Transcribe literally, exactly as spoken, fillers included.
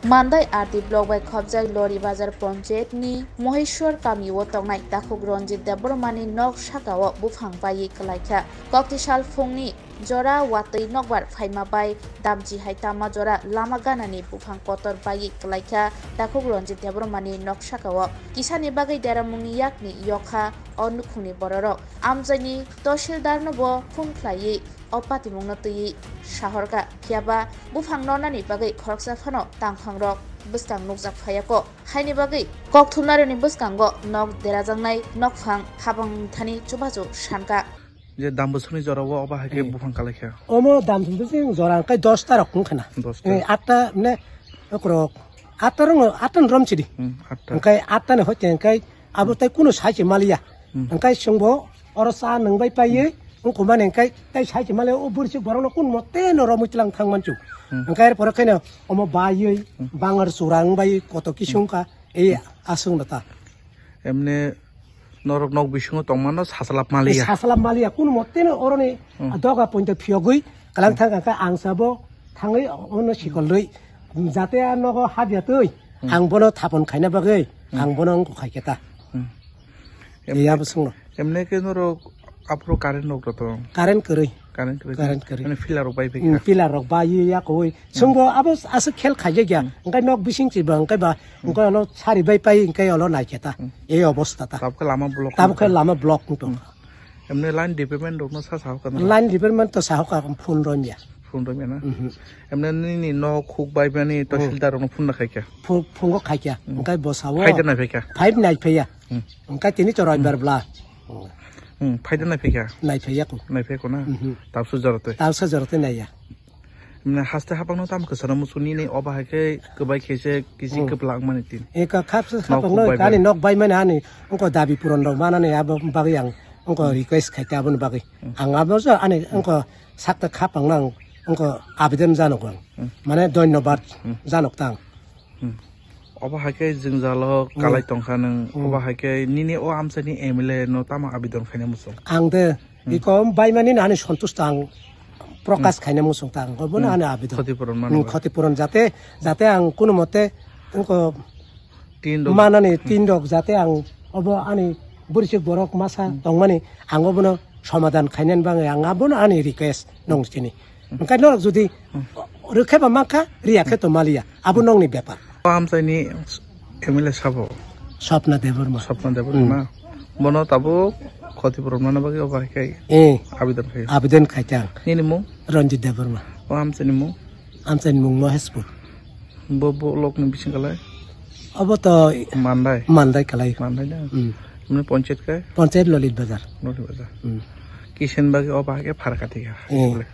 Mandai R D block bai khobjak Lori Bazar Ponchayat ni Moheshwar kami o tongnai takhuk Ranjit Debbarma ni nok saka o buphang baiwi kwlaikha. Kokti sal phung ni jora watwi nokbar phaima bai damchi hai tama jora lama gana ni buphang kotor baiwi kwlaikha takhuk Ranjit Debbarma ni nok saka o. Kisa ni bagwi deramung ni yak ni yokha o nukhung ni bororok. Amchai ni Tahsildar no bo phone khlaiwi o patimung no twiwi sahorkha, phiyaba buphang nornani bagwi khoroksa phano tangphang rok bwskang nukjak phaiya kho. Haini bagwi kokthumnarokni bwskango nok derajaknai nokphang habang thani chubachu sankha. Je dam bwswkni jora o obo hai khe Hmm. buphang kalaikha. Omo dam bwswkni jora hwnkhe dosta rok wngkha na. Dosta. Eh, atta ne okrok atta rok atta ni rom chidi. Hmm, atta. Hwnkhe atta ni hoite hwnkhe abo Hmm. tai kunu sai se maliya. Hmm. Hwnkhe chwngbo oro cha nwng bai paiwi wngkha mani hwnkhe tai sai se maliya o bwrwi borokno kun mote no romwi tlang thang manchu. Hmm. Hwnkhe er pore khe no omo baiwi Hmm. bangar chwrang bai koto kisa Hmm. wngkha. Ei aswk no ta. Emne norok nok bisingo tongmano sasalap maliya. Sasalap maliya, kunu mote no oroni Hmm. doga pointo phiyogwi kalang Hmm. thang kha ang sabo thangwi ono sikolrwi. Jate a nogo habya twi Hmm. ang bono thapon khaina bagwi Hmm. ang bono wngkha khaikhe ta. Hmm. Ei abo swngno. Emne khe norok aphuru current rok to? Current kwrwi. Current kwrwi. Current kwrwi. Mane pillar rok bai Hmm, phikha. Pillar rok bai ya koi. Chwngbo abo aswk khel khaijak ya. Hmm. Hwnkhe nok bising chiba hwnkhe ba, Hmm. hwnkhe olo sari bai pai hwnkhe olo naikhe ta. Hmm. Ei obostha ta. Tabukhe lama block Tabukhe wngkha. Lama block wngtong. Hmm. Emne line department rokno sa sao kana? Line department to sao ka phone romya. Phone romya na? Mhm. Emne nini nok khuk bai mani Hmm. Tahsildar rokno phone na khaikha? Phu-, phungo khaikha. Hmm. Hwnkhe bo sao. Phaida naiphikha? Phai naiphaiya. Hmm. Hwnkhe tini to roibar Hmm. bla. Hmm, phaida naiphikha? Naiphaiya ko. Naiphai ko na? Mhm. Tabsa jora twi? Tabsa jora twi naiya. Mane haste hapang no tamo kwcharo muchung nini obo hai khe kwbai khe se kisi Hmm. kwplak mani tin. Eka khapsa Nok hapang no khuk bai kani bai. Nok bai mani ani wngko dabi puron rok manani abo bagwi ang wngko Hmm. request khai ta aboni bagwi. Hmm. Ang abo jo ani wngko sakta khapang nang wngko abidon janok ang. Hmm. Mane dhonyobad Hmm. janok tang. Hmm. Obo hai khe jwngjalo Hmm. kalai tongkha nwng. Hmm. Obo hai khe nini o amchaini M L A no tamo abidon khaina muchung? Ang de Hmm. iko baimani no ani santusto ang prokash Hmm. khaina muchung ta ang. Obo no Hmm. ani abidon. Khoti puron Hmm, mano. Khoti puron jate, jate ang kuno mote wngko Tin rok. Manani Hmm. tin rok jate ang obo ani bwrwisik borok masa Hmm. tongmani ang obono somadan khainani bagwi ang abono ani request nong chini. Hmm. Hwnkhe norok jodi Hmm. rwkhe ba mankha, riya khe to maliya. Abo nongni bepar. O amchaini M L A sabo? Swapna Debbarma. Swapna Debbarma Hmm. na? Bono tabuk khoti puron mana bagwi obo hai khai Eh. Abidon khai. Abidon khai ta ang. Nini mung? Ranjit Debbarma. O amchaini mung? Amchaini mung Moheshpur. Bo, bo lokni bising kalai? Obo to Mandai? Mandai kalai. Mandai na? Hmm. Mane ponchayat kai? Ponchayat Lolit Bazar. Lolit Bazar. Hmm. Kisen bagwi obo hai khe pharkha thikha. Eh.